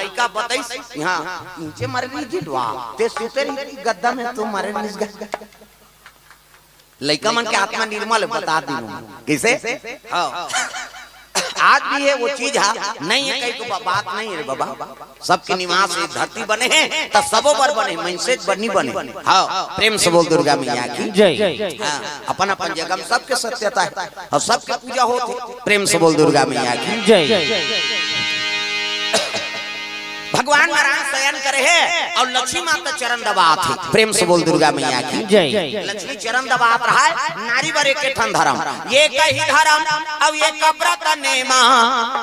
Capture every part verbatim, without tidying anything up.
लइका बताइस, यहाँ नीचे मरे नहीं जिटवा, ते सुते रही गद्दा में, तो मरे नहीं गा। लइका मन के आत्मा निर्मल हे, बता दिनों। कइसे? हाँ। आज भी हे वो चीज, हाँ, नहीं हे कहीं को बा-, बात नहीं हे रे बाबा। सबके निवास हे, धरती बने हे, त सबो बर बने, मनसे बर नहीं बने। हाँ, प्रेम से बोल दुर्गा मैया की। जय। हाँ, अपन अपन जगह में सबके सत्यता हे अउ सबके पूजा होत हे। प्रेम से बोल दुर्गा मैया की। जय। भगवान नारायण शयन करे हे अउ लक्ष्मी माता चरण दबात हे। प्रेम से बोल दुर्गा मैया की। जय। लक्ष्मी चरण दबात रहा हे, नारी बर एक ठन धरम, एक ही धरम अउ एक व्रत नेमा,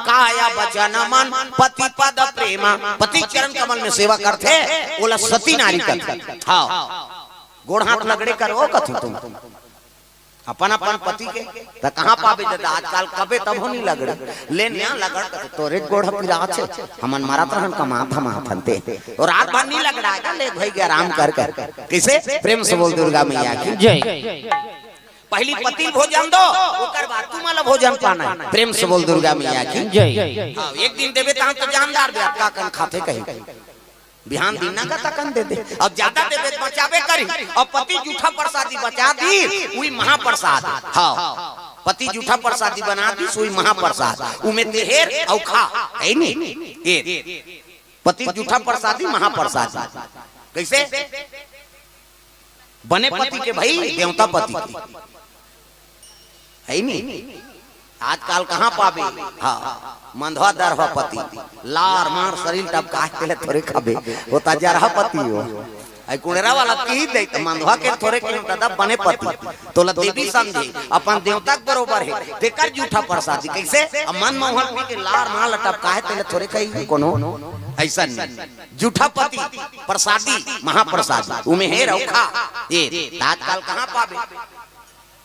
काय वचन मन पति पद प्रेमा। पति चरण कमल में सेवा करथे, ओला सती नारी कथे। हाँ, गोड़ हाथ लगड़े करो कथो तुम अपन अपन पति के, त कहाँ पाबे ददा? आजकल कबे तभो नहीं लगड़े, ले नया लगड़ कथे, तोरे गोड़ पिरात हे, हमन मरत रहन कमात हम आफन ते। अउ रात भर नहीं लगड़ाय का, ले भाई के आराम कर कर। कइसे? प्रेम से बोल दुर्गा मैया की। जय। पहली पति ल भोजन दो, ओकर बाद तुमन ला भोजन पाना हे। प्रेम से बोल दुर्गा मैया की। जय। हाँ, एक दिन देबे तहाँ तो जानदार बे, अतका कन खाथे कही। बिहान दिन ना का तकन दे दे, अउ ज्यादा देबे त बचाबे करही। अउ पति जूठा प्रसादी बचा दिस, उही महाप्रसाद। हाँ, पति जूठा प्रसादी बना दिस, उही महाप्रसाद। उमे ते हेर अउ खा, हे नी? हेर, पति जूठा प्रसादी महाप्रसाद। कइसे? बने पति के भाई, देवता पति के। हे नी? आजकल कहाँ पाबे? हाँ, मंधवा दरहा पति, लार मार शरीर टपकाय तेला थोरे खाबे, ओ त जरहा पति हो। अई कुंड़रा वाला की दे त मंधवा के थोरे के ददा बने पति, तोला देवी समझे, अपन देवता के बरोबर हे, तेकर जूठा प्रसादी। कइसे? अब मन मोहन पी के लार मार ल टपकाय तेला थोरे खाही कोनो, अइसन नहीं। जूठा पति, प्रसादी, महाप्रसादी, उमे हेर अउ खा, हेर, त आजकल कहाँ पाबे?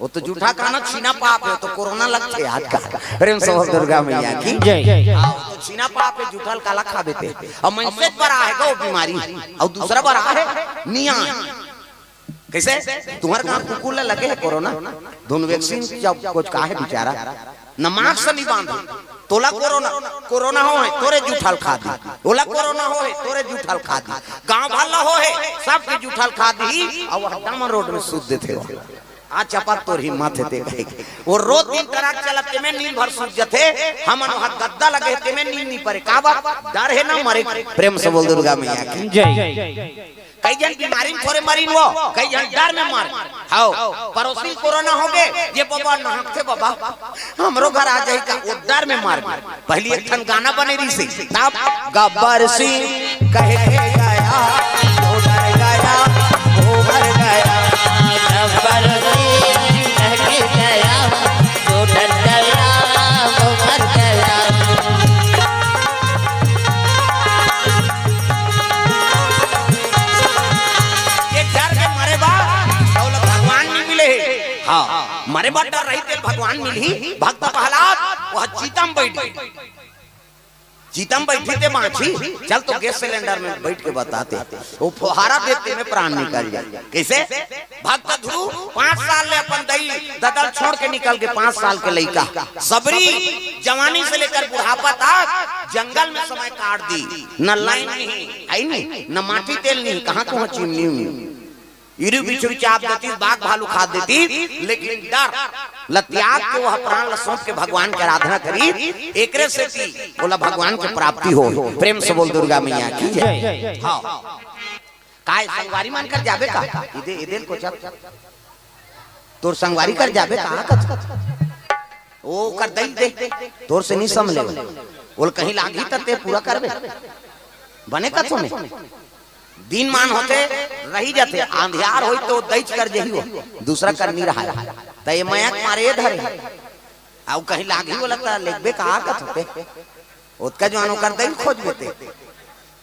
ओ तो जूठा खाना छीना पाप हे, ओ तो कोरोना लगथे आजकल। प्रेम से बोल दुर्गा मैया की। जय। हाँ, ओ तो छीना पाप हे, जूठा ल काला खाबे ते। अउ मनसे बर आहे गा ओ बीमारी, अउ दूसरा बर आहे निया। कइसे? तुम्हर कहाँ कुकुर ला लगे हे कोरोना? धुन वैक्सीन जब कुछ का हे बिचारा, न मास्क नहीं बांधे, तोला कोरोना, कोरोना होहे, तोरे जूठा ल खा दी, ओला कोरोना होहे, तोरे जूठा ल खा दी, गांव भर ला होहे, सबके जूठा ल खा दी, अउ वह डामर रोड में सूत देथे हो। आ चपा तोर हिम्मत हे ते कहे के। ओ रोज दिन ट्रक चलत तेमे नींद भर सूत जथे, हमन वहाँ गद्दा लगे हे तेमे नींद नहीं परे। का बात? डर हे ना मरे के। प्रेम से बोल दुर्गा मैया की। जय। कई झन बीमारी में थोरे मरिन वो, कई झन डर में मर। हव, पड़ोसी कोरोना होगे, ये बाबा नहकथे बाबा, हमरो घर आ जाही का, ओ डर में मर गे। पहली एक ठन गाना बने रहिसे, तब गब्बर सिंह कह के गया, वो डर गया, वो मर गया। गब्बर सिंह कह के गया, वो डर गया, वो मर गया। ये डर के मरे बा, तौला भगवान नहीं मिले हे। हाँ, मरे बा डर रही तेल भगवान मिलही। भक्त प्रहलाद, वह चीता म बैठ गे। चीता म बैठी ते बाँची, चल तो गैस सिलेंडर में बैठ के बताते। वो फुहारा देते में प्राण निकल जाए। कइसे? भक्त ध्रुव पाँच साल ले अपन दई ददा ल छोड़ के निकल गे, पाँच साल के लइका। सबरी जवानी से लेकर बुढ़ापा तक जंगल में समय काट दी। न लाइन नहीं, है नहीं, न माटी तेल नहीं, कहाँ कहाँ चिमनी उमनी। इरु बिछरू चाप देती, बाघ भालू खा देती, लेकिन डर ल त्याग के वह प्राण ल सौंप के भगवान के आराधना करी। एकरे सेती ओला भगवान के प्राप्ति हो। प्रेम से बोल दुर्गा मैया की जय। हाँ। काय संगवारी मन कर जाबे का? इदे, इदे ल कोचत। तोर संगवारी कर जाबे का? कच, कच, कच। ओ कर दई दे। तोर से नहीं संभले। ओला कहीं लागही त ते पूरा करबे। बने कथो ने। दिन मान होथे, रही जाथे। अंधियार होई तो दईच कर जही हो। दूसरा कर नहीं रहा। त ये मया के मारे ये धरे। अउ कहीं लागही ओला त लेगबे का कथो ते। ओतका जुवान ओकर दई खोजबे ते।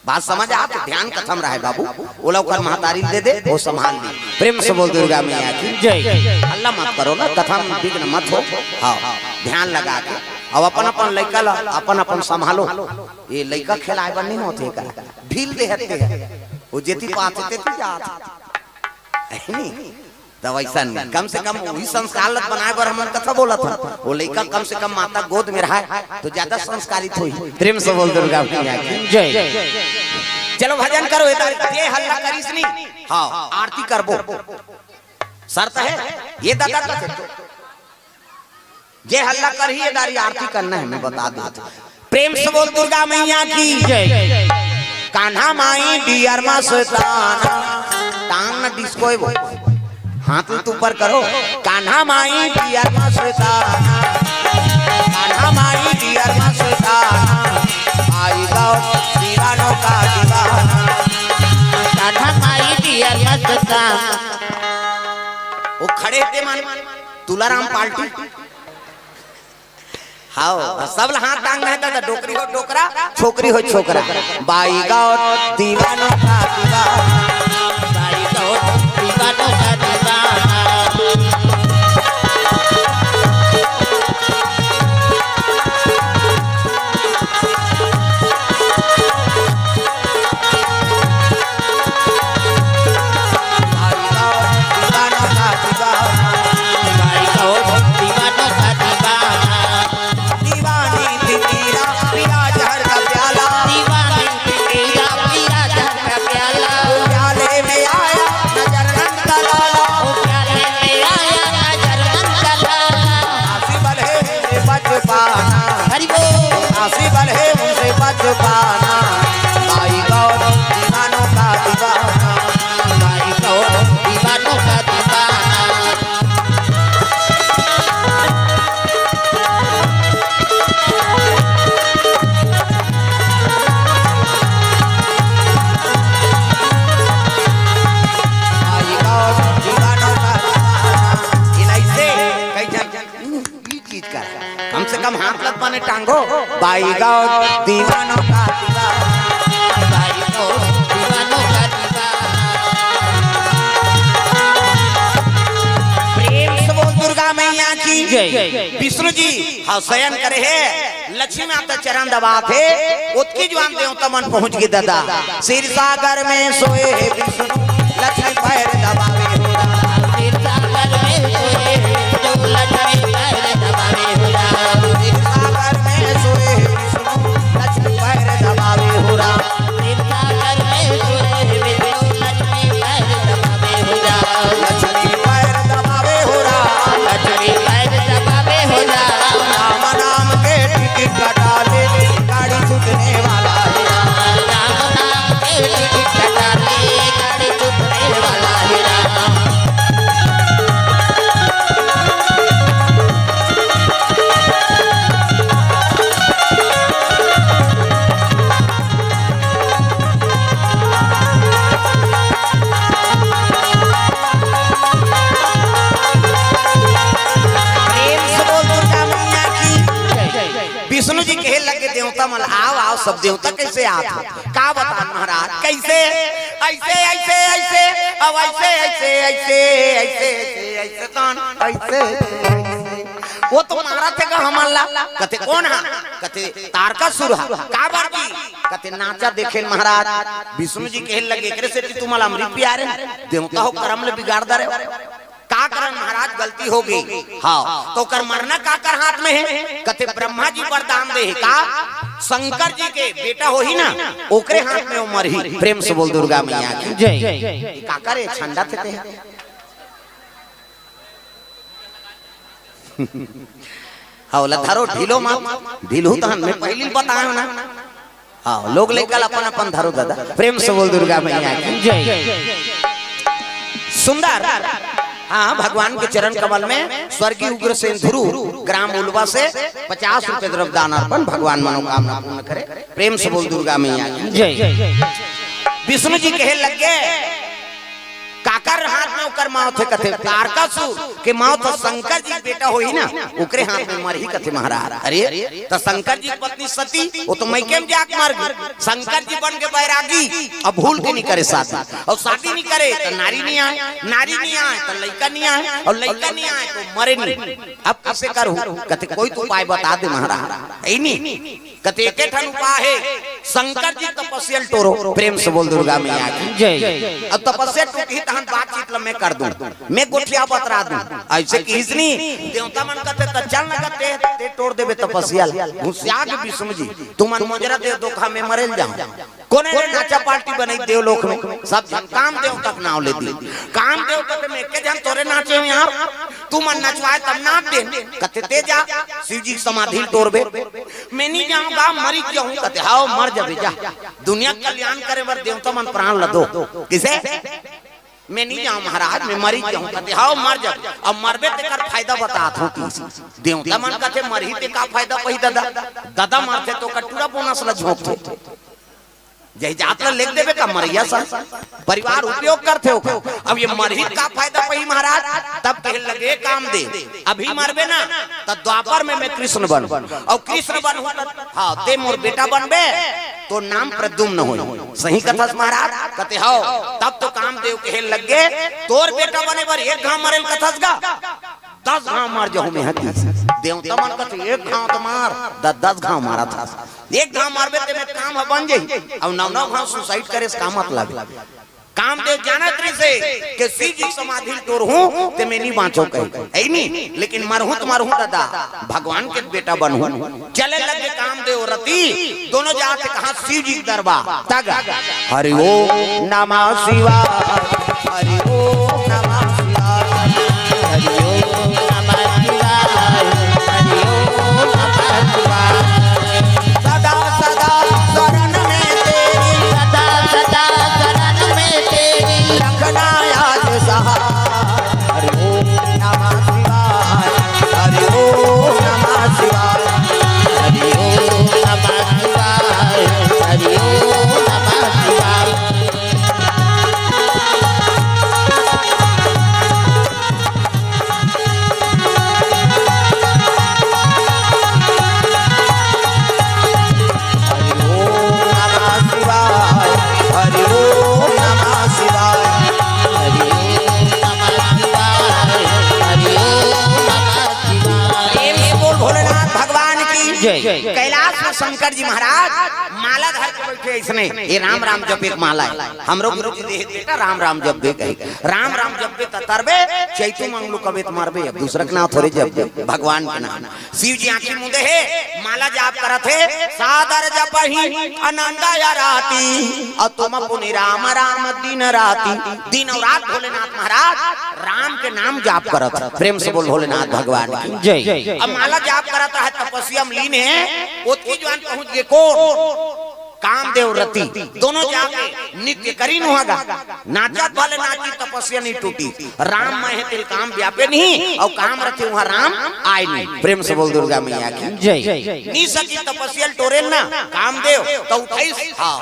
बात समझ आत? ध्यान कथा म रहे बाबू, ओला ओकर महतारी दे दे, वो संभाल ली। प्रेम से बोल दुर्गा मैया की जय। हल्ला मत करो ना, कथा म विघ्न मत हो। हाँ, ध्यान लगा के। अब अपन अपन लइका ला अपन अपन संभालो। ये लइका खेलाए बर नहीं होथे का, ढील दे हते हैं। वो जेती पाथे तेती जात। नहीं। त वइसन कम से कम वही संस्कार ल बनाए बर हमन कथा बोलत हन। वो लइका कम से कम माता गोद में रहय तो ज्यादा संस्कारित होही। प्रेम से बोल दुर्गा मैया की जय। चलो भजन करो, ये दारी जे हल्ला करिस नी, हाँ, आरती करबो। शर्त हे, ये दादा कथे तो। जे हल्ला करही, ये दारी आरती करना हे, मैं बता देथंव। प्रेम से बोल दुर्गा मैया की जय। कान्हा माई डियर मस्ताना, टांग न डिस्कोए वो, हाथ उत ऊपर करो। कान्हा माई डियर मस्ताना, कान्हा माई डियर मस्ताना, आई गो दीवानों का दीवाना। कान्हा माई डियर मस्ताना। वो खड़े हे ते मन, तुलाराम पार्टी। हाँ, सब ला हाथ टांगना हे दादा, डोकरी हो डोकरा, छोकरी हो छोकरा। बाई गो दीवानों का दीवाना, बाई गो दीवानों का दीवाना। दीवानी थी तेरा पिया जहर का प्याला। दीवानी थी तेरा पिया जहर का प्याला। प्याले में आया नजर नंद का लाला। प्याले में आया नजर नंद का लाला। आसी बल है उनसे बच पाना। हरि बोल। आसी बल है उनसे बच पाना। भाई गौर दीवानों का दीवाना। भाई गौर दीवानों का दीवाना। भाई गौर दीवानों का दीवाना। इलाइसे कई जन ई चीज का कम से कम हाथ लग पाने टांगो। बाई गौर दीवानों का दीवाना, बाई गौर दीवानों का दीवाना। प्रेम से बोल दुर्गा मैया की जय। विष्णु जी हाँ शयन करे हे, लक्ष्मी माता चरण दबात हे, ओतकी जुवार देवता मन पहुंच गे दादा। क्षीर सागर में सोए हे विष्णु, लक्ष्मी पैर दबावे हो राम। क्षीर सागर में सोए हे विष्णु, लक्ष्मी पैर दबावे हो राम। क्षीर सागर में सोए हे विष्णु, लक्ष्मी पैर दबावे हो राम। क्षीर सागर में सोए हे विष्णु, लक्ष्मी पैर दबावे हो राम। लक्ष्मी पैर दबावे हो राम। लक्ष्मी पैर दबावे हो राम। राम नाम के टिकट कटा ले, गाड़ी छूटने वाला है राम। राम नाम के टिकट कटा ले, गाड़ी छूटने वाला है राम। प्रेम से बोल दुर्गा मैया की जय। विष्णु जी कहे लगे देवता मन, "आओ, आओ, सब देवता कैसे आत हो?" का बता महाराज, कैसे? ऐसे, ऐसे, ऐसे, अब ऐसे, ऐसे, ऐसे, ऐसे, ऐसे, ऐसे, तान, ऐसे, ऐसे। वो तो मारत हे गा हमन ला। कथे, "कोन हा?" कथे, "तारकासुर हा।" "काबर जी?" कथे, "नाचा देखेन महाराज।" विष्णु जी कहे लगे, "एकरे सेती तुमन ला अमृत पियारेन, देवता हो करम ले बिगाड़ डारे हो।" का करन महाराज, गलती हो गे। हाँ, त ओकर मरना काकर हाथ में हे? कथे ब्रह्मा जी वरदान दे हे का, शंकर जी के बेटा होही ना, ओकरे हाथ में वो मरही। प्रेम से बोल दुर्गा मैया की जय। काकर हे, छंडा थे ते। हाँ, ओला धरो, ढीलो मत, ढीलहू तहन मैं पहिली बतायो ना। हाँ, लोग लइका ल अपन अपन धरो दादा। प्रेम से बोल दुर्गा मैया की जय। सुंदर। हाँ, भगवान के चरण कमल में स्वर्गीय उग्रसेन ध्रुव ग्राम उलवा से पचास रुपए द्रव्य दान अर्पण, भगवान मनोकामना पूर्ण करे। प्रेम से बोल दुर्गा मैया की जय। विष्णु जी कहे लगे, काकर हाथ में ओकर मौत हे? कथे, तारकासुर के मौत ह शंकर जी के बेटा होही ना, ओकरे हाथ में मरही कथे महाराज। अरे, त शंकर जी के पत्नी सती, वो तो मइके में जाके मर गे। शंकर जी बन के बैरागी, अब भूल के नहीं करे शादी, अउ शादी नहीं करे त नारी नहीं आए, नारी नहीं आए त लइका नहीं आए, अउ लइका नहीं आए त मरे नहीं। अब कइसे करहू? कथे, कोई तो उपाय बता दे महाराज। हे नहीं। कथे एके ठन उपाय हे, शंकर जी तपस्या ल टोरो। प्रेम से बोल दुर्गा मैया की जय। अब तपस्या टूटही तहन बातचीत ल मैं कर दूं, मैं गोठिया बतरा दूं। अइसे किहिस नी, देवता मन कथे, "त चल न कथे, ते टोर देबे तपस्या ल।" घुसिया के विष्णु जी, "तुमन मोजरा दे धोखा में मरेल जाओ।" कोने ले नाचा पार्टी बनई देवलोक में, सब झन कामदेव तक नाव ले दी। कामदेव कथे, "मैं एके झन तोरे नाचे हूं यार, तुमन नचवाए तब नाच दे।" कथे, "ते जा, शिव जी के समाधि ल टोरबे।" "मैं नी जाऊं गा, मरी जाहूं।" कथे, "हाव, मर जाबे, जा। दुनिया के कल्याण करे बर देवता मन प्राण ल दो।" किसे? "मैं नी जाऊं महाराज, मैं मरी जाहूं।" कथे, "हाव, मर जा। अब मरबे तेकर फायदा बतात हूं।" देवता मन कथे, "मरही ते का फायदा पही ददा? ददा मरथे त ओकर टूरा बोनस ल झोंकथे।" जय जात ल लेख देबे का मरैया सन? परिवार उपयोग करथे ओकर। अब ये मरही का फायदा पही महाराज? तब कहे लगे कामदेव, "अभी मरबे ना, त द्वापर में मैं कृष्ण बन, अउ कृष्ण बनहूं त, हां, ते मोर बेटा बनबे, तोर नाम प्रद्युम्न होई।" "सही कथस महाराज?" कथे, "हाव।" तब तो कामदेव कहे लगे, "तोर बेटा बने बर एक घांव मरेल कथस गा, दस घांव मर जाहूं मैं।" हती देवता मन कथे, "एक घांव तो मार, द-, दस घांव मारत हस। एक घांव मारबे ते में काम ह बन जाही, अउ नौ नौ घांव suicide करे से का मतलब?" कामदेव जानत रहिसे कि शिव जी समाधि ल टोरहूं ते में नी बांचो कही, हे नी? लेकिन मरहूं त मरहूं ददा, भगवान के बेटा बनहूं। चले लगे कामदेव रति, दोनों जात कहां शिव जी के दरबार। तग हरि ओम नमः शिवाय, हरि ओम नमः शिवाय, हरि ओम नमः शिवाय, हरि ओम नमः शिवाय। सदा सदा शरण में तेरी, सदा सदा शरण में तेरी, रखना याद सहाय। हरि ओम नमः शिवाय, हरि ओम नमः शिवाय, हरि ओम नमः शिवाय, हरि ओम नमः शिवाय। हरि ओम नमः शिवाय, हरि ओम नमः शिवाय, हरि ओम नमः शिवाय, हरि ओम नमः शिवाय। प्रेम से बोल भोलेनाथ भगवान की जय। कैलाश में शंकर जी महाराज माला धर के बैठे अइसने, ये राम राम जपे के माला हे। हमरो गुरु जी देहे बेटा राम राम जपबे कहे। राम राम जपबे त तरबे, चैतू मंगलू कबे त मरबे। अब दूसरा के नाम थोरे जपबे, भगवान के नाम। शिव जी आंखी मूंदे हे, माला जाप करत हे, सादर जपहि अनंगा या राती, अउ तुम पुनि राम राम दिन राती। दिन अउ रात भोलेनाथ महाराज राम के नाम जाप करत हे। प्रेम से बोल भोलेनाथ भगवान की जय। अब माला जाप करत हे, तपस्या में लीन हे, ओतकी जुवार पहुंच गे कोन? कामदेव रति। दोनों जाके नृत्य करिन उहां गा। नाचत भले नाची, तपस्या नी टूटी। राम मैं हे तेल काम व्यापे नहीं, अउ काम रथे उहां राम आय नहीं। प्रेम से बोल दुर्गा मैया की जय। नी सकी तपस्या ल टोरेल ना कामदेव, त उठइस, हां,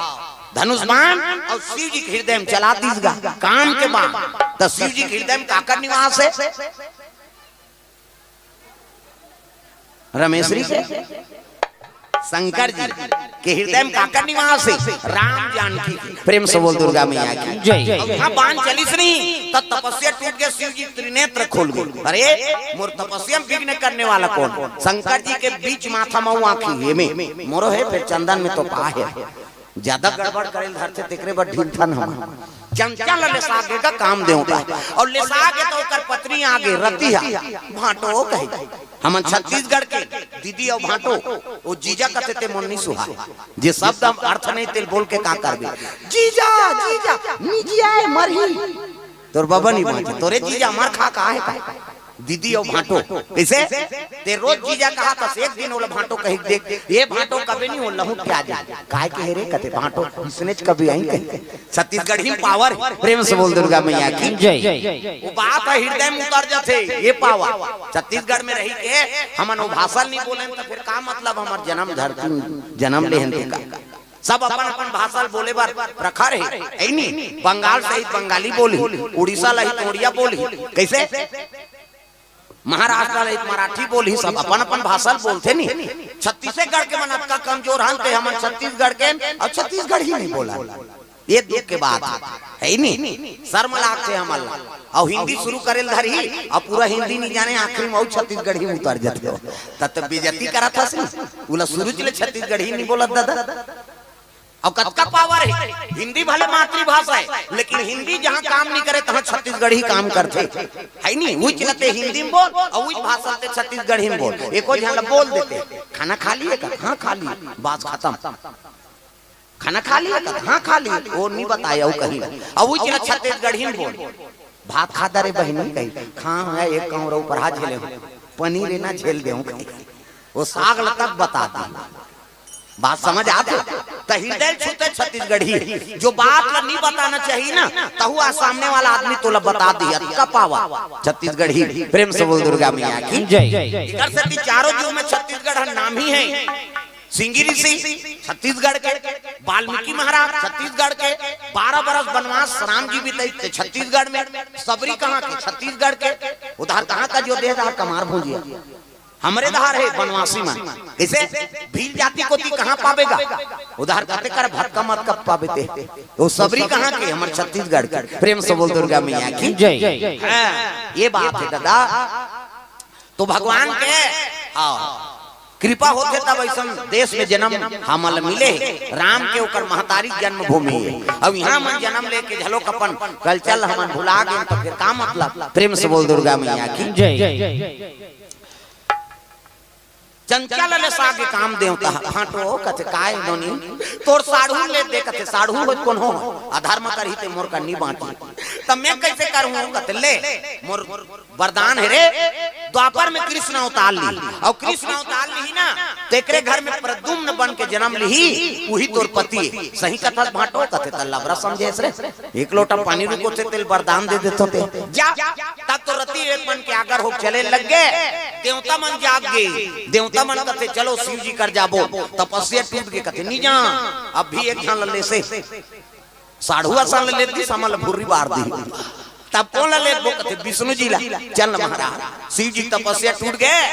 धनुष बाण अउ शिव जी के हृदय में चला दीस गा काम के बाण। त शिव जी के हृदय में काकर निवास हे? रमेश्वरी के, शंकर जी के हृदय में काकर निवास हे? राम जानकी। प्रेम से बोल दुर्गा मैया की जय। अब उहां बाण चलिस नहीं, त तपस्या टूट गे, शिव जी त्रिनेत्र खोल गे। अरे, मोर तपस्या में विघ्न करने वाला कोन? शंकर जी के बीच माथा मऊ आंखी, एमे मोरो हे, फेर चंदन में तो पा हे। जादा गड़बड़ करे ल धरथे, तेकरे बर ढीलथन हम। चंचल लेसा गे गा कामदेव गा, अउ लेसा गे त ओकर पत्नी आगे रतिहा भांटो कहे। हमन छत्तीसगढ़ के दीदी अउ भांटो, ओ जीजा कथे ते मोर नी सुहाय। जे शब्द हम अर्थ नहीं तेल बोल के का करबे? जीजा, जीजा, नी जियाय मरही। तोर बबा नी बांचे, तोरे जीजा मर खा का हे का? दीदी अउ भांटो। कइसे? ते रोज जीजा कहाथस, एक दिन ओला भांटो कहिके देख। ये भांटो कबे नी ओला लहूट के आ जाय। काय कहे रे? कथे भांटो, इसनेच कबे आही कहे। छत्तीसगढ़ी में पावर हे। प्रेम से बोल दुर्गा मैया की जय। वो बात हे, हृदय में उतर जाथे, ये पावर। छत्तीसगढ़ में रहिके हमन वो भाषा ल नी बोलेन, त फेर का मतलब हमर जनम धरती में जनम लेहन तेकर? सब अपन अपन भाषा ल बोले बर प्रखर हे, हे नी? बंगाल सहित बंगाली बोलही, उड़ीसा ल ही त उड़िया बोलही, कइसे? महाराष्ट्र ल ही त मराठी बोलही, सब अपन अपन भाषा ल बोलथे नी। छत्तीसगढ़ के मन अतका कमजोर हन, ते हमन छत्तीसगढ़ के अउ छत्तीसगढ़ी नी बोलन। ये दुख के बात हे, हे नी? शर्म लागथे हमन ला। अउ हिंदी शुरू करे ल धरही, अउ पूरा हिंदी नी जाने, आखिरी में अउ छत्तीसगढ़ी में उतर जाथे। त, त बेइज्जती करत हस नी, उला शुरू ले छत्तीसगढ़ी नी बोलत ददा। अउ कतका पावर हे। हिंदी भले मातृभाषा हे, लेकिन हिंदी जहां काम नइ करे, तहां छत्तीसगढ़ी काम करथे, हे नी? उहिच ल ते हिंदी म बोल अउ उहिच भाषा ल ते छत्तीसगढ़ी म बोल। एको झन ल बोल देते, "खाना खा लिए का?" "हाँ, खा लिए।" बात खतम। "खाना खा लिए का?" "हाँ, खा लिए।" ओ नइ बताय अउ कहीं, अउ उहिच ल छत्तीसगढ़ी म बोल। "भात खा डरे बहिनी?" कही, "खांव, एक कौंरा ऊपर हाथ झेले हंव, पनीर हे ना, झेल देंव," कही। ओ साग ल तक बता दी। बात समझ आथे? त हृदय छूते छत्तीसगढ़ी, जो बात ल नइ बताना चाहिए ना, तहू आज सामने वाला आदमी तोला बता दिही, अतका पावर छत्तीसगढ़ी। प्रेम से बोल दुर्गा मैया की जय। इकर सेती चारों युग में छत्तीसगढ़ ह नामी हे। सिंगी ऋषि छत्तीसगढ़ के, वाल्मीकि महाराज छत्तीसगढ़ के, बारह बरस बनवास राम जी बिताइस ते छत्तीसगढ़ में, सबरी कहां के? छत्तीसगढ़ के। उधार कहां का जो दे रहा कमार भुजिया, हमरे डहर हे बनवासी मन। कइसे? भील जाति कोती कहां पाबे गा? उधार कते कर भटका मत कब पाबे ते। ओ सबरी कहां के? हमर छत्तीसगढ़ के। प्रेम से बोल दुर्गा मैया की जय। हां, ये बात हे दादा। तो भगवान के, हां, कृपा होथे तब अइसन देश में जनम हमन ल मिले हे। राम के ओकर महतारी जन्मभूमि हे। अब इहां हमन जनम लेके घलोक अपन culture हमन भुला गेन, त फेर का मतलब? प्रेम से बोल दुर्गा मैया की जय। चंचल ले सागे काम देवता ह। भांटो कथे, "काय नोनी, तोर साढ़ू ले दे," कथे, "साढ़ू हो कोनो हो, अधर्म करही ते मोर कर नइ बांचही।" "त मैं कइसे करहूं?" कथे, "ले, मोर वरदान हे रे, द्वापर में कृष्ण अवतार लिही, अउ कृष्ण अवतार लिही ना, तेकरे घर में प्रद्युम्न बन के जनम लिही, उही तोर पति हे।" "सही कथस भांटो?" कथे, "त लबरा समझेस रे।" एक लोटा पानी रुकोथे तेला वरदान दे देथों ते। जा, तब तो रति एक मन के आगर हो चले लग गे। देवता मन जाग गे। देवता मन कथे, "चलो शिव जी कर जाबो।" तपस्या टूट गे, कथे, "नी जा, अब भी एक झन ल लेसे। साढ़ू असन ल लेतिस, हमन ल भुर्री बार दी। तब कोन ल लेबो?" कथे, "विष्णु जी ला।" "चल महाराज, शिव जी तपस्या टूट गे।"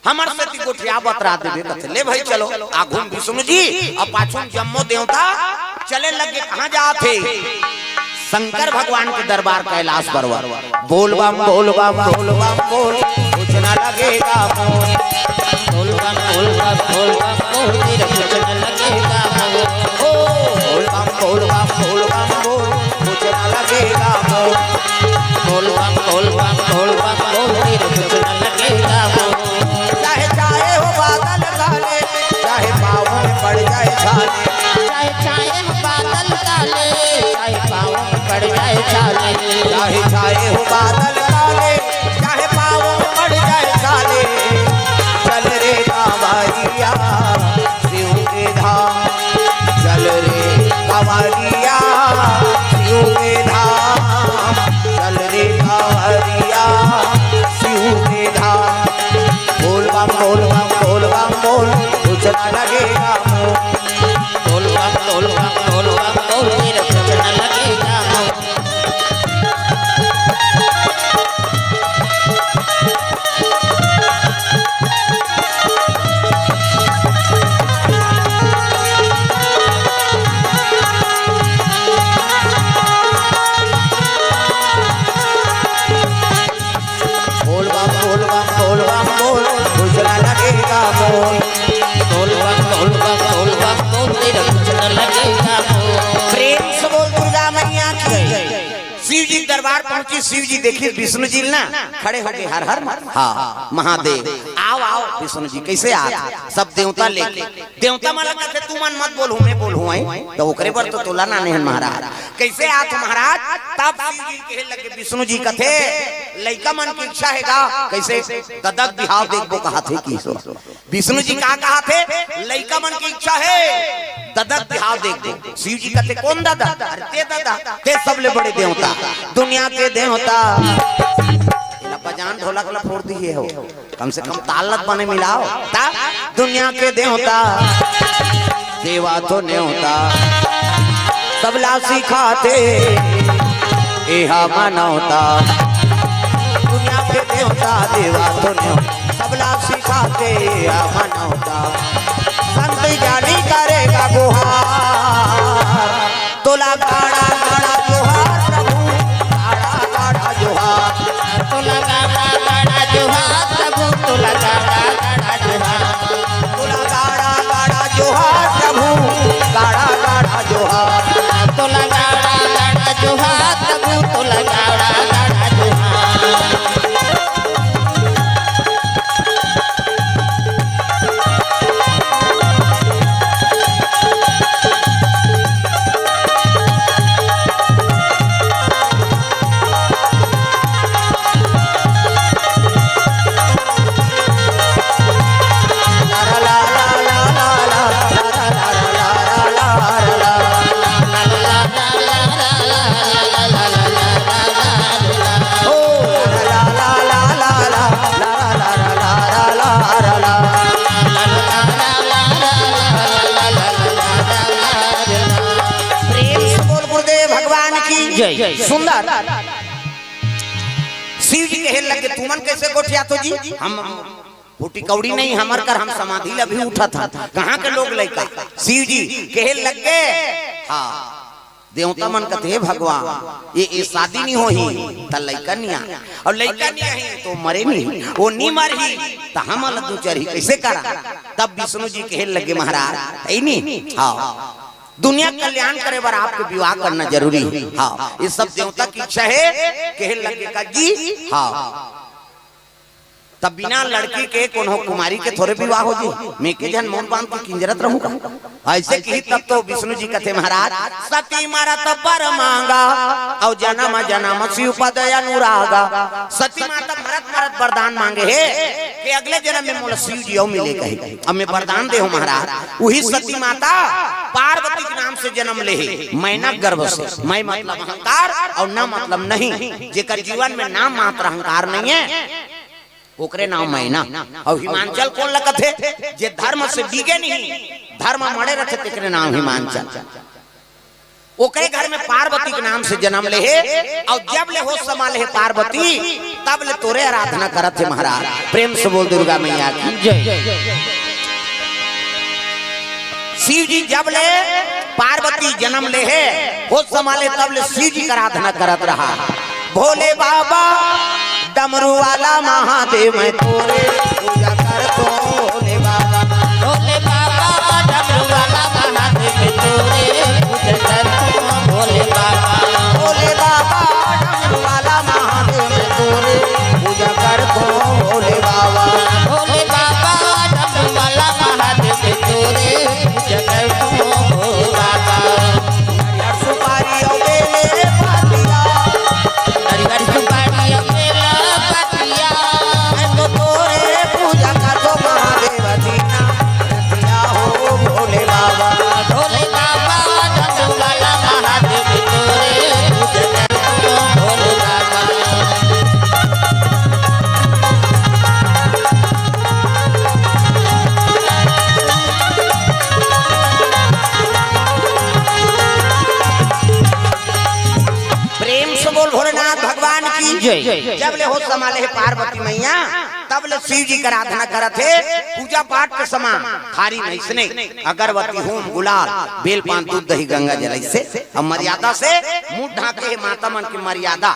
हमर सेती गोठिया बतरा देबे कथे। ले भाई चलो, आघू म विष्णु जी अउ पाछू म जम्मो देवता चले लगे। कहाँ जात हे? शंकर भगवान के दरबार कैलाश पर्वत। बोल बम, बोल बम, बोल बम, बोल, कुछ न लगेगा मोल। बोल बम, बोल बम, बोल बम, बोल, तेरा कुछ न लगेगा मोल। ओ, बोल बम, बोल बम, बोल बम, बोल, कुछ न लगेगा मोल। बोल बम, बोल बम, बोल बम, बोल, तेरा कुछ न लगेगा मोल। चाहे छाए हो बादल काले, चाहे पाँव में पड़ जाए छाले। चाहे छाए हो बादल काले, चाहे पाँव में पड़ जाए छाले। चाहे छाए हो बादल काले, चाहे पाँव में पड़ जाए छाले। चल रे कांवरिया शिव के धाम, चल रे कांवरिया शिव के धाम, चल रे कांवरिया शिव के धाम। बोल बम, बोल बम, बोल बम, बोल, कुछ न लगेगा मोल। बोल बम, बोल बम, बोल बम, बोल, तेरा कुछ न लगेगा मोल। बोल बम, बोल बम, बोल बम, बोल, कुछ न लगेगा मोल। बोल बम, बोल बम, बोल बम, बोल, तेरा कुछ न लगेगा मोल। प्रेम से बोल दुर्गा मैया की। शिव जी के दरबार पहुंची, शिव जी देखी विष्णु जी ना खड़े हो गए, हर हर महा-, हाँ, महादेव, आओ, आओ विष्णु जी, कैसे आत? सब देवता लेके। देवता मन ला कथे, "तुमन मत बोलहू, मैं बोलहूं, आई।" तो ओकरे बर तो तोला नाने हन महाराज। कैसे आत महाराज? तब शिव जी कहे लगे, विष्णु जी कथे, "लइका मन की इच्छा हे गा, कैसे ददक बिहाव देखबो कहाथे कि सो।" विष्णु जी का कहाथे? लइका मन की इच्छा हे, ददक बिहाव देखबो। शिव जी कथे, "कोन ददक?" "अरे ते ददक, ते सबले बड़े देवता, दुनिया के देवता।" एला बजान ढोलक ला फोड़ दिए हो। कम से कम ताल लत बने मिलाओ। ता दुनिया के देवता, देवा तो नेवता, सबला सिखाथे एहा मनौता। दुनिया के देवता, देवा तो नेवता, सबला सिखाथे एहा मनौता। संत ज्ञानी करेगा गुहार, तोला गाड़ा गाड़ा जोहार प्रभु, गाड़ा गाड़ा जोहार। तोला गाड़ा गाड़ा जोहार प्रभु, तोला गाड़ा गाड़ा जोहार। तोला गाड़ा गाड़ा जोहार प्रभु, जय। सुंदर। शिव जी कहे लगे, "तुमन कैसे गोठियाथो जी? हम फूटी कौड़ी नहीं, हमर कर हम समाधि ल अभी उठत हन। कहाँ के लोग लइका?" शिव जी कहे लगे, हाँ, देवता मन कथे, "हे भगवान, ये, ये शादी नहीं होही, त लइका नहीं आए, और लइका नहीं आही, तो मरे नहीं, वो नहीं मरही, त हमन ल दू चरही कैसे करा?" तब विष्णु जी कहे लगे, "महाराज, है नहीं, हाँ, दुनिया कल्याण करे बर आपके विवाह करना जरूरी है।" हाँ, ये सब देवता की इच्छा है। कहे लगे का जी, हाँ, तब बिना लड़की के कोनो कुमारी के थोरे विवाह हो जी? मैं के झन मौन बांध के किंजरत रहूं का? ऐसे कही तब तो विष्णु जी कथे, "महाराज, सती मरत बर मांगा, और जन्म जन्म शिव पद अनुरागा।" सती माता मरत मरत वरदान मांगे हे कि अगले जन्म में मोला शिव जी अउ मिले कहे। अब मैं वरदान दे हूं महाराज, वही सती माता पार्वती के नाम से जन्म ले हे, मैना गर्भ से। मैं मतलब अहंकार और ना मतलब नहीं, जेकर जीवन में नाम मात्र अहंकार नहीं है, ओकरे नाम मैना। और हिमांचल कोन ल कथे? जे धर्म से डिगे नहीं, धर्म मड़े रथे, तेकरे नाम हिमांचल। ओकरे घर में पार्वती के नाम से जन्म ले हे, और जब ले होश समा ले हे पार्वती, तब ले तोरे आराधना करत हे महाराज। प्रेम से बोल दुर्गा मैया की। जय। शिव जी जब ले पार्वती जन्म ले हे, होश समा ले, तब ले शिव जी के आराधना करत रहा। भोले बाबा, डमरू वाला महादेव, मैं तोरे पूजा करतो। भोले बाबा, भोले बाबा, डमरू वाला महादेव, मैं तोरे पूजा करतो। भोले बाबा, भोले बाबा, डमरू वाला महादेव, मैं तोरे पूजा करतो। भोले बाबा, भोले बाबा, डमरू वाला महादेव, मैं तोरे पूजा करतो। भोले बाबा, हर सुपारी और बेले पतिया, हर सुपारी और बेले पतिया, मैं तो तोरे पूजा करतो महादेव दीना दतिया हो। भोले बाबा, भोले बाबा, डमरू वाला महादेव, तोरे पूजा करतो भोले बाबा। प्रेम से बोल भोलेनाथ भगवान की जय। जब ले होश समा ले हे पार्वती मैया, तब ले शिव जी के आराधना करत हे। पूजा पाठ के समान थारी में इसने अगरबत्ती, होम, गुलाल, बेल पान, दूध, दही, गंगा जल, ऐसे अब मर्यादा से मुंह ढांके हे। माता मन की मर्यादा।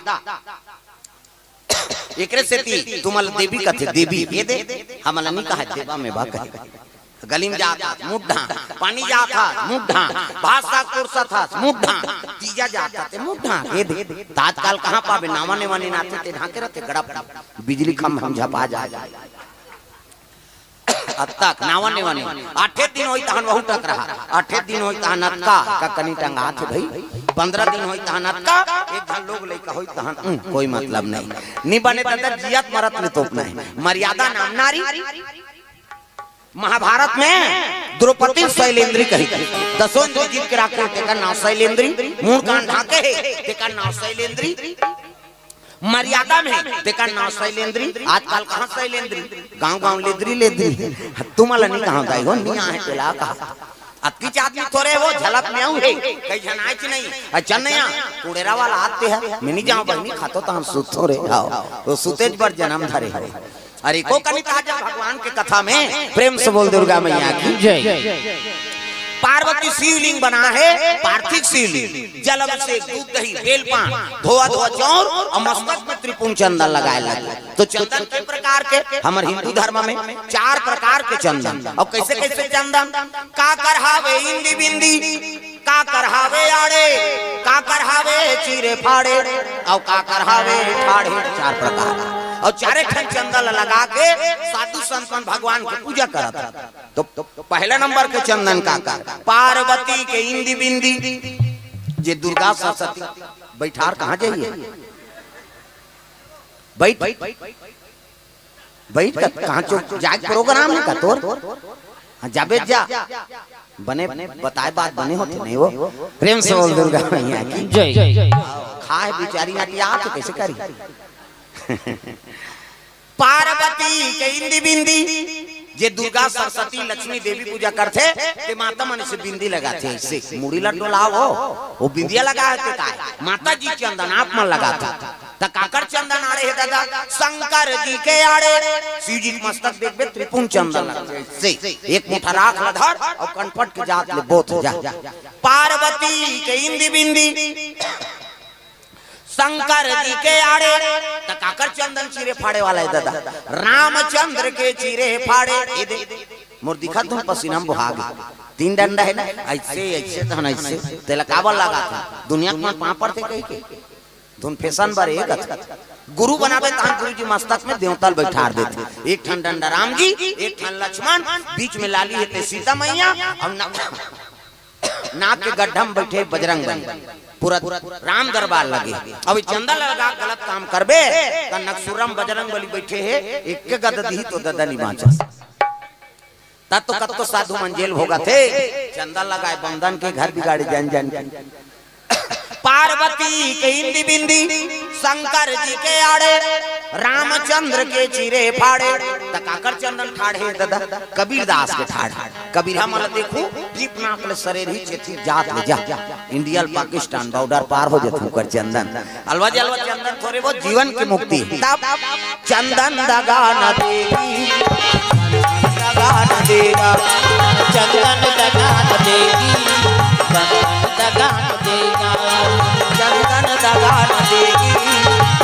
एकरे सेती तुमन देवी कथे, देवी, ये दे, हमन नी कहा देवा में बा कहे। गली में जात हस, मुंह ढांक, पानी जात हस, मुंह ढांक, भात साग परोसत हस, मुंह ढांक, तीजा जात हस, ते मुंह ढांक, ये दे। त आजकल कहाँ पाबे, नावा नेवा नी नाथे, ते ढांके रहते, गड़प, बिजली खंभा में झपा जाए। अतक नावा नेवा नी। आठे दिन होई तहन वहू टक रहा, आठे दिन होई तहन अतका, का कनी टंगाथे भाई, पंद्रह दिन होई तहन अतका, एक झन लोग लइका होई तहन, उम, कोई मतलब नहीं। नी बने त जियत मरत ले तोपना हे। मर्यादा नाम नारी। महाभारत में द्रौपदी शैलेंद्री कही, दसों इंद्री जीत के राखे, तेकर नाम शैलेंद्री। मुंह कान ढांके हे, तेकर नाम शैलेंद्री। मर्यादा में, तेकर नाम शैलेंद्री। आजकल कहाँ शैलेंद्री, गांव गांव लेद्री लेद्री। तुमन ला नी कहा दाई हो, नी आहे तेला कहा। अतकीच आदमी थोरे हो, झलक में आऊ हे, कई झन आइच नहीं। अच्छा नया, कुड़ेरा वाला आते हैं, मैं नी जांव बहिनी, खातो तहन सुतो रे, हाव। तो सुतेच बर जन्म धरे हो। अरे को कनित आजा भगवान के कथा में, प्रेम से बोल दुर्गा मैया की जय। पार्वती शिवलिंग बना हे, पार्थिव शिवलिंग, जल अभिषेक, दूध दही, बेलपान, धोआ धोआ चाउर और मस्तक में त्रिपुंड चंदन लगाए लगे। तो चंदन के प्रकार के, हमर हिंदू धर्म में चार प्रकार के चंदन। और कैसे कैसे चंदन? काकर हावे इंदी बिंदी, काकर हावे आड़े, काकर हावे चीरे फाड़े, और काकर हावे ठाढ़े, चार प्रकार। और चारे ठन चंदन लगा के साधु संत मन भगवान के पूजा करत। तो पहला नंबर के चंदन काकर, पार्वती के इंदी बिंदी, जे दुर्गा सरस्वती, बैठार कहाँ जाइए? बैठ, बैठ, कहाँ चो-, जाए प्रोग्राम है का तोर? हाँ, जाबे जा। बने बताए बात बने होते नहीं वो। प्रेम से बोल दुर्गा मैया की जय। खाए बिचारी अटिया तो कैसे करी? पार्वती के इंदी बिंदी, जे दुर्गा, सरस्वती, लक्ष्मी, देवी पूजा करथे, ते माता मन से बिंदी लगाथे, ऐसे मुड़ी ला डोलाव हो, वो बिंदिया लगा हे ते काय? माता जी चंदन आप मन लगाथे। त काकर चंदन आड़े हे दादा? शंकर जी के आड़े। शिव जी के मस्तक देखबे, त्रिपुंड चंदन लगथे, ऐसे एक मुठा राख ला धर अउ कनपट के जात ले बोत जा। पार्वती के इंदी बिंदी, शंकर जी के आड़े। त काकर चंदन चीरे फाड़े वाला हे दादा? रामचंद्र के चीरे फाड़े। ए दे, मोर दिखत धुन पसीना म बोहा गे। तीन डंडा हे ना, ऐसे, ऐसे तहन ऐसे। तेला काबर लगाथे? दुनिया के मन पाँव पड़थे कहिके। धुन फैशन बर एक अथे। गुरु बनाबे तहन गुरु जी मस्तक में देवता ल बैठार देथे। एक ठन डंडा राम जी, एक ठन लक्ष्मण, बीच में लाली हे ते सीता मैया, अउ न नाक के गड्ढा म बइठे बजरंग बली, पूरा राम दरबार लगे। अब चंदा लगा गलत काम करबे, त नकसुरम बजरंग बली बइठे हे, एक के गद दिही तो ददा नी बाँचस। त तो कतको साधु मन जेल भोगत हे, चंदा लगाए बंदन के घर बिगाड़े जन जन के। पार्वती के इंदी बिंदी, शंकर जी के आड़े, रामचंद्र के चीरे फाड़े। त काकर चंदन ठाढ़े ददा? कबीरदास के ठाढ़े। कबीर हमन ला देखू, दीप नाक ले सरेर ही चेथी जात ले जा। इंडिया ल पाकिस्तान बॉर्डर पार हो जथे ओकर चंदन। अलवा जलवा चंदन थोरे बहुत जीवन की मुक्ति। तब चंदन दगा न देगी, दगा न देगा, चंदन दगा न देगी, बंधन दगा न देगा, चंदन दगा न देगी,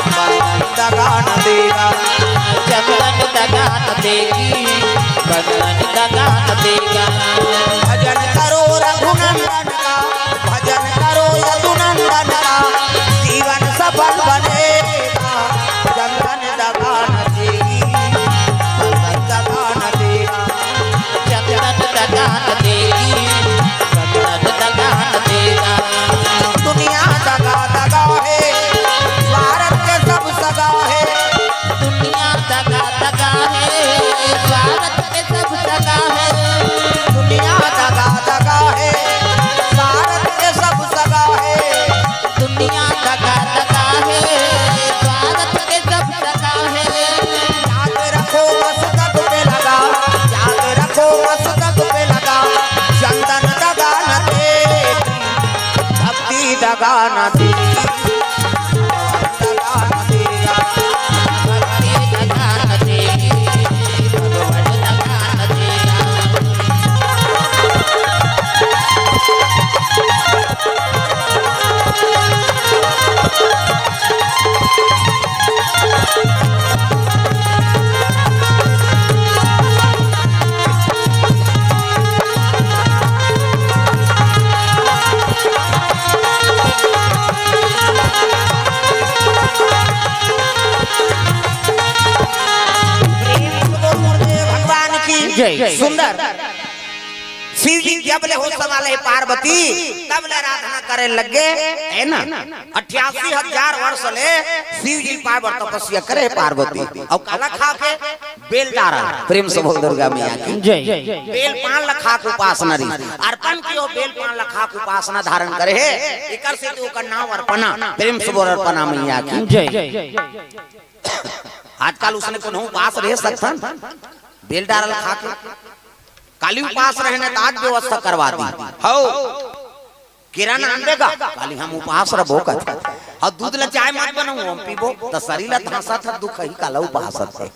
बंधन दगा न देगा, चंदन दगा न देगी, बंधन दगा न देगा। भजन करो रघुनंदन का, भजन करो यदुनंदन का, जीवन सफल बनेगा। चंदन दगा न देगी, बंधन दगा न देगा। चंदन दगा न देगी, बंधन दगा न देगा। दुनिया दगा दगा हे, स्वार्थ के सब सगा हे। दुनिया दगा दगा हे, स्वार्थ के सब सगा हे। दुनिया दगा दगा हे, स्वार्थ के सब सगा हे। दुनिया दगा दगा हे, स्वार्थ के सब सगा हे। याद रखो मस्तक पे लगा, याद रखो मस्तक पे लगा, चंदन दगा न देगी, भक्ति दगा न देगी, दगा न देगा, भक्ति दगा न देगी, भगवान दगा न देगा। प्रेम से बोल गुरुदेव भगवान की जय। सुंदर। शिव जी जब ले होश संभाले पार्वती, तब ले आराधना करे लगे, है ना? अट्ठासी हजार वर्ष ले शिव जी पार्वती तपस्या करे पार्वती। अउ काला खा के? बेल डारल। प्रेम से बोल दुर्गा मैया की जय। बेल पान ल खा के उपासना रही, अर्पण कियो, बेल पान ल खा के उपासना धारण करे हे, एकर सेती ओकर नाम अर्पणा। प्रेम से बोल अर्पणा मैया की जय। आजकल उसने कोनो उपास रह सकथन? बेल डारल खा के काली उपास रहने त आज व्यवस्था करवा दी। हौ, केरा नान देगा, काली हम उपास रबो कथे। अउ दूध ल चाय मत बनाऊ, हम पीबो, त शरीर ल धांसा था दुख ही काला उपास थे।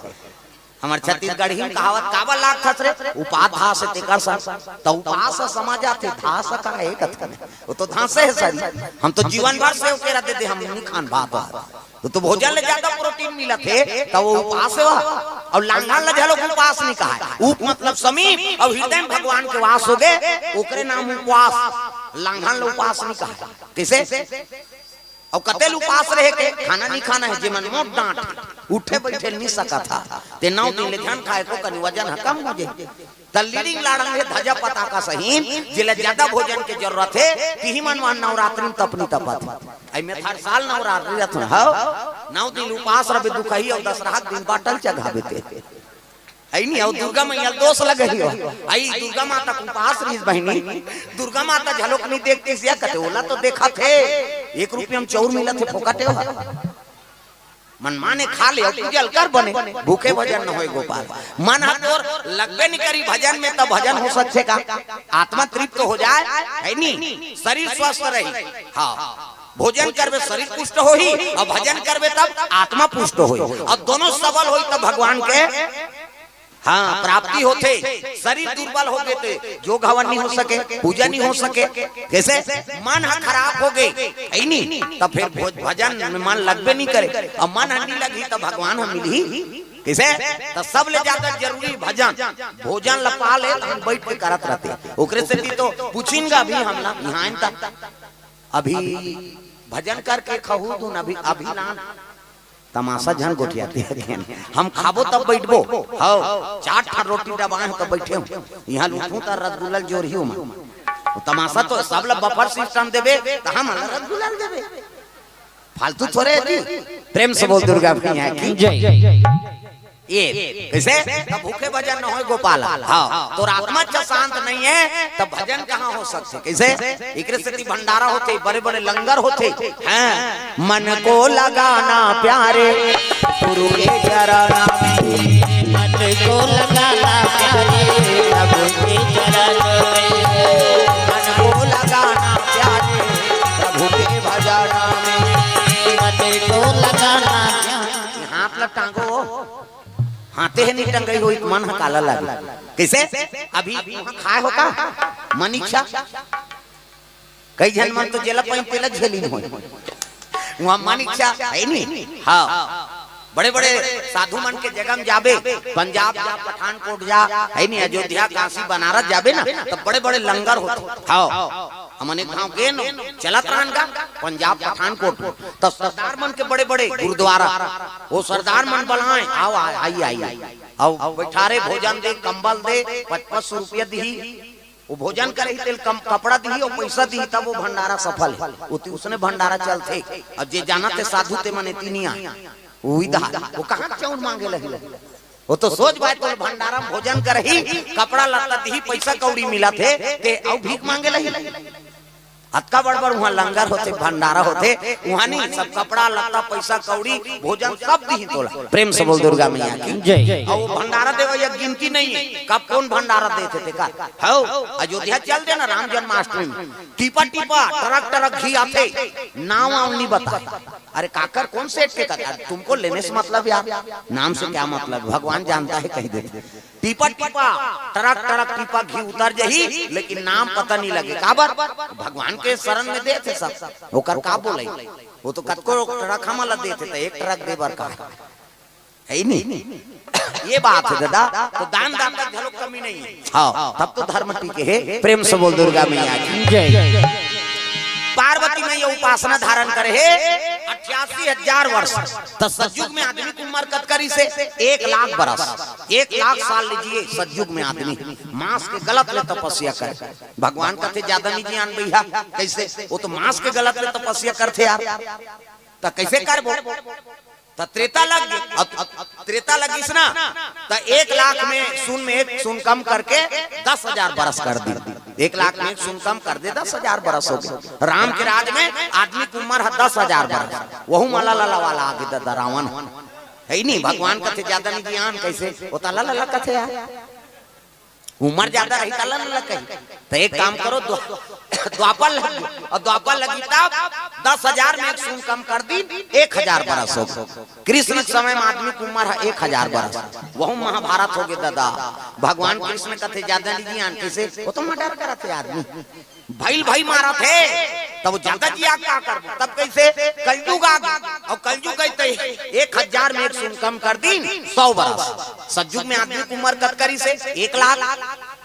हमर छत्तीसगढ़ी में कहावत काबर लागथस रे, उपास धास तेकर सा। त उपास समझ आथे, धास का हे कथे। वो तो धांसे हे शरीर। हम तो जीवन भर सेव केरा दे दे, हम नी खान भात। त, त भोजन ले ज्यादा प्रोटीन मिलत हे, त वो उपास हे। अउ लांघन ल घलो उपास नी कहाय। उप मतलब समीप, अउ हृदय में भगवान के वास होगे, ओकरे नाम उपास। लांघन ल उपास नी कहाय। कइसे? अउ कते ल उपास रहे के? खाना नी खाना हे, जेमन मोट डांट, उठे बइठे नी सकत हा, ते नौ दिन ले झन खाय को कनी वजन ह कम हो जाही। त लीडिंग लाड़ंग हे धजा पताका सहीन, जेला ज्यादा भोजन के जरूरत हे, तिही मन वहां नवरात्रि में तपनी तपत हे। अई में हर साल नवरात्रि रथ में, हव, नौ दिन उपास रबे दुखही अउ दसरहा के दिन बाटल चघाबे ते। अई नी, अउ दुर्गा मैया ल दोष लगही हो। अई दुर्गा माता के उपास रहिस बहिनी, दुर्गा माता झलोक नी देखतिस या कथे, ओला तो देखत हे, एक रुपया में चाउर मिलत हे फोकटे हो। मन माने खा ले अउ पूजा ल कर बने, भूखे भजन न होय गोपाल। मन ह तोर लगबे नहीं करी भजन में, त भजन हो सकथे का? आत्मा तृप्त हो जाय, है नी? शरीर स्वस्थ रही। हाँ, भोजन करबे शरीर पुष्ट होही, अउ भजन करबे तब आत्मा पुष्ट होही, अउ दोनों सबल होही तब भगवान के, हाँ, प्राप्ति होथे। शरीर दुर्बल हो गे ते जोग हवन नहीं हो सके, पूजा नहीं हो सके। कैसे? मन ह खराब हो गे, है नी? तब फिर भो-, भजन में मन लगबे नहीं करे, अउ मन ह नहीं लगही तब भगवान ह मिलही कैसे? त सबले ज्यादा जरूरी भजन, भोजन ल पा ले, त हम बैठ के करत रहते। ओकरे सेती तो पूछिन गा अभी हमला, यहाँ आइन त अभी भजन करके खहू दून, अभी, अभी लान। तमाशा झन गोठियाते हैं। हम खाबो तब बैठबो। हव, चार ठा रोटी डबाए हूँ तब बैठे हूँ। यहाँ लूटूँ त रसगुल्ला ल जोरही ओमन। वो तमाशा तो सब ल बफर सिस्टम देबे, त हम ल रसगुल्ला ल देबे। फालतू थोरे है जी। प्रेम से बोल दुर्गा मैया की। जय। ये कैसे? तब भूखे भजन न होय गोपाल। हाँ, तोर आत्मा च शांत नहीं है, तब भजन कहाँ हो सकथे? कैसे? एकरे सेती भंडारा होथे, बड़े-बड़े लंगर होथे। हाँ, मन को लगाना प्यारे गुरु के चरण में। मन को लगाना प्यारे प्रभु के चरण में। मन को लगाना प्यारे प्रभु के भजन में। मन को लगाना प्यारे। हाथ ल टांगो। हाथे हे नहीं टंगई होई, मन ह काला लागे। कैसे? अभी वहाँ खाए हो का? मन इच्छा। कई झन मन तो जेला पाइन तेला झेली नहीं होई। वहाँ मन इच्छा है नहीं। हाँ। बड़े-बड़े साधु मन के जगह में जाबे, पंजाब जा, पठानकोट जा, है नहीं, अयोध्या, काशी, बनारस जाबे ना, तब बड़े-बड़े लंगर होथे। हाँ। हमन एक घांव गेन, चलत रहन गा, पंजाब, पठानकोट, त सरदार मन के बड़े-बड़े गुरुद्वारा, वो सरदार मन बलाए, "आओ, आ-, आई, आई, आई।" अउ बैठारे, भोजन दे, कंबल दे, पच पच सौ रुपया दिही, वो भोजन करही, तेल कम, कपड़ा दिही, अउ पैसा दिही, तब वो भंडारा सफल है। ओती उसने भंडारा चलथे। अउ जे जानत हे साधु ते मन एती नहीं आए। वो इधर, वो कहाँ चौड़ मांगे लही? वो तो सोच भाई, तो भंडारा में भोजन करही, कपड़ा लत्ता दिही, पैसा कौड़ी मिलत हे, ते अउ भीख मांगे लही। अतका बड़ बड़ वहाँ लंगर होथे, भंडारा होथे, वहाँ नहीं, सब कपड़ा लत्ता, पैसा कौड़ी, भोजन सब दिही तोला। प्रेम से बोल दुर्गा मैया की। जय। अउ वो भंडारा देवइया गिनती नहीं है, कब कौन भंडारा देथे तेकर। हव, अयोध्या चल देना राम जन्माष्टमी में, टीपा टीपा, टरक टरक घी आथे, नाम वाम नहीं बताए। अरे काकर, कौन सेठ के कथा? तुमको लेने से मतलब यार, नाम से क्या मतलब? भगवान जानता है, कही देथे। टीपा टीपा, टरक टरक टीपा घी उतर जही, लेकिन नाम पता नहीं लगे। काबर? भगवान के शरण में देथे सब। ओकर का बोलई? वो तो कतको टरक हमन ला देथे, त एक टरक दे बर का है? है ही नहीं। ये बात है दादा, तो दान दाता घलो कमी नहीं है। हाँ, तब तो धर्म टिके है। प्रेम से बोल दुर्गा मैया की। जय। पार्वती मैया उपासना धारण करे हे अट्ठासी हजार वर्ष। त सतयुग में आदमी के उम्र कतका रहिसे? एक लाख बरस, एक लाख साल लीजिए सतयुग में आदमी मांस के गलत ले तपस्या करे। भगवान कथे ज्यादा नहीं जियान भैया, कैसे? वो तो मांस के गलत ले तपस्या करथे यार, त कैसे करबो? त त्रेता लग गे। अब, अब त्रेता लगिस ना, त एक लाख में शून्य में एक शून्य कम करके दस हजार बरस कर दी। एक लाख में एक शून्य कम कर दे, दस हजार बरस हो गे। राम के राज में आदमी के उम्र है दस हजार बरस। वहू मा लला वाला आगे ददा रावण है ही नहीं। भगवान कथे ज्यादा नहीं ज्ञान, कैसे? वो त लला कथे यार। उम्र ज्यादा रही त लला कही। त एक काम करो, द्वा-, द्वापर लग गई। अउ द्वापर लगी तब दस हजार में एक शून्य कम कर दी, एक हजार बरस हो। कृष्ण के समय में आदमी के उम्र है एक हजार बरस। वहू महाभारत हो गे ददा। भगवान कृष्ण कथे ज्यादा नहीं ज्ञान, कैसे? वो तो मर्डर करत हे आदमी, भाई भाई मारत हे, तब वो ज्यादा जिया का करबो? तब कैसे? कलयुग आ गे। अउ कलयुग गई त एक हजार में एक शून्य कम कर दी, सौ बरस। सतयुग में आदमी के उम्र कतका रहिसे? एक लाख।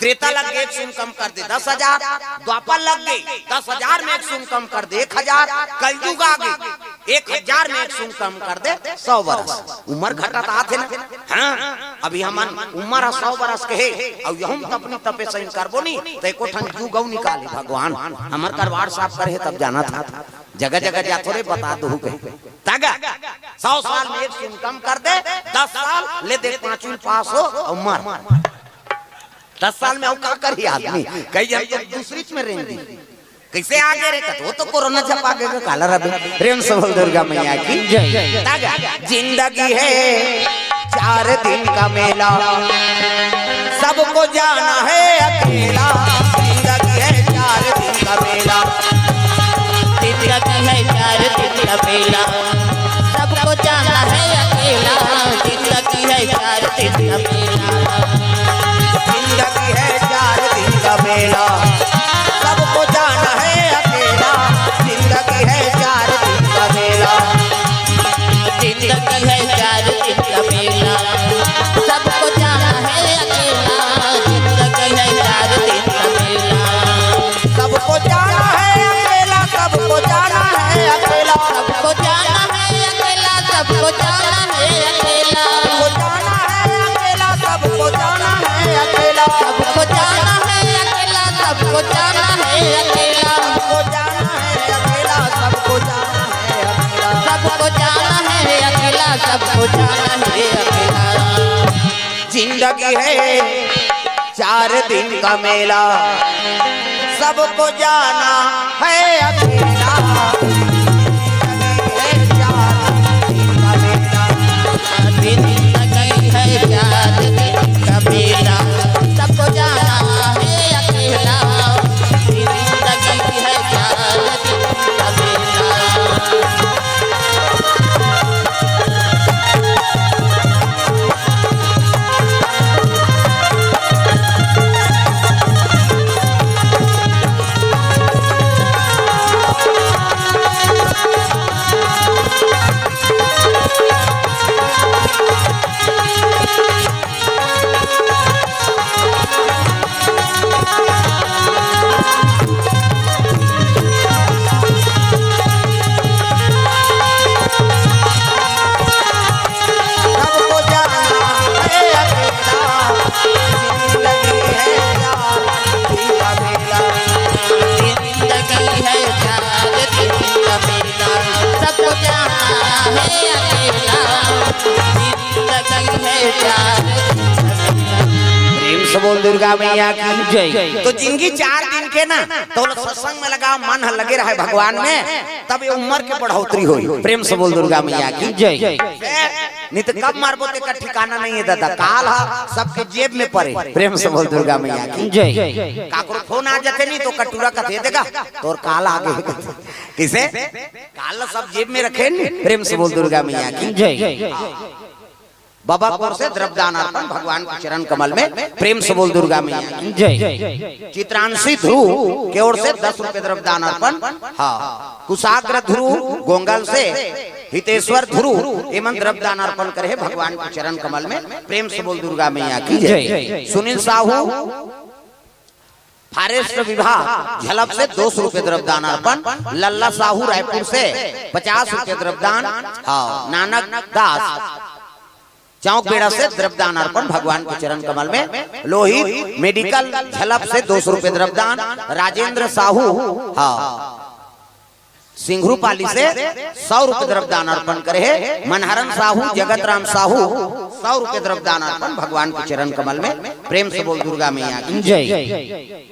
त्रेता लग गे, एक शून्य कम कर दे, दस हजार। द्वापर लग गे, दस हजार में एक शून्य कम कर दे, एक हजार। कलयुग आ गे, एक हजार में एक शून्य कम कर दे, सौ बरस। उम्र घटत आथे ना। हाँ, अभी हमन उम्र ह सौ बरस के हे, अउ यहू म तपनी तपे सही करबो नी, त एको ठन जुग अउ निकाले भगवान। हमर करवार साफ करे हे, तब जाना था। जगह जगह जाथो रे, बता दो कहे। तगा, सौ साल में एक शून्य कम कर दे, दस साल ले दे, पांचवी पास हो अउ मर। दस साल में अउ का करही आदमी? कई जन तो दूसरी में रेंग दी। कइसे आगे रे? कतो तो कोरोना छपा के काला रबे। प्रेम से बोल दुर्गा मैया की जय। तागा, जिंदगी है चार दिन का मेला, सबको जाना है अकेला। जिंदगी है चार दिन का मेला। जिंदगी है चार दिन का मेला, सबको जाना है अकेला। जिंदगी है चार दिन का मेला। जिंदगी है चार दिन का मेला, सबको जाना है अकेला। जिंदगी है चार दिन का मेला। जिंदगी है चार दिन का मेला, सबको जाना है अकेला। जिंदगी है चार दिन का मेला। सबको जाना है अकेला, सबको जाना है अकेला। सबको जाना है अकेला, सबको जाना है अकेला। सबको जाना है अकेला, सबको जाना है अकेला। सबको जाना है अकेला, सबको जाना है अकेला। सबको जाना है अकेला, सबको जाना है अकेला। सबको जाना है अकेला, सबको जाना है अकेला। जिंदगी है चार दिन का मेला, सबको जाना है अकेला। जिंदगी है चार दिन का मेला। जिंदगी है चार दिन का मेला, सबको जाना है अकेला। जिंदगी है चार दिन का मेला। सबको जाना है अकेला, जिंदगी है चार दिन का मेला। जिंदगी है चार दिन का मेला, सबको जाना है अकेला। जिंदगी है चार दिन का मेला। प्रेम से बोल दुर्गा मैया की जय। तो जिंदगी चार दिन के ना, तो लोग सत्संग में लगाव, मन ह लगे रहे भगवान में, तब ये उम्र के बढ़ोतरी होई। प्रेम से बोल दुर्गा मैया की जय। नहीं तो कब मरबो तेकर ठिकाना नहीं है दादा। काल ह सबके जेब में परे। प्रेम से बोल दुर्गा मैया की जय। काकरो फोन आ जाथे नहीं तो कटूरा का दे देगा, तोर काल आगे। किसे? काल सब जेब में रखे नहीं। प्रेम से बोल दुर्गा मैया की जय। बाबा की ओर से द्रव्यदान अर्पण भगवान के चरण कमल में। प्रेम से बोल दुर्गा मैया की जय। चित्रांशी ध्रुव के ओर से दस रुपए द्रव्यदान अर्पण। हाँ, कुशाग्र ध्रुव गोंगल से हितेश्वर ध्रुव एमन द्रव्यदान अर्पण करे हे भगवान के चरण कमल में। प्रेम से बोल दुर्गा मैया की जय। जय। सुनील साहू फॉरेस्ट विभाग झलप से दो सौ रुपए द्रव्यदान अर्पण, लल्ला साहू रायपुर से पचास रुपए द्रव्यदान, हाँ, नानक दास चौक बेड़ा से द्रव्यदान अर्पण भगवान के चरण कमल में। लोहित मेडिकल झलप से दो सौ रुपए द्रव्यदान, राजेंद्र साहू, हाँ, सिंघरूपाली से सौ रुपए द्रव्यदान अर्पण करे हे। मनहरन साहू, जगत राम साहू, सौ रुपए द्रव्यदान अर्पण भगवान के चरण कमल में। प्रेम से बोल दुर्गा मैया की जय।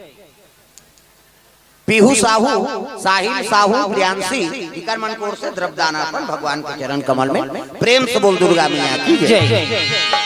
पीहू साहू, साहिल साहू, प्रियांशी, इकर मन की ओर से द्रव्यदान अर्पण भगवान के चरण कमल में। प्रेम से बोल दुर्गा मैया की जय। जय।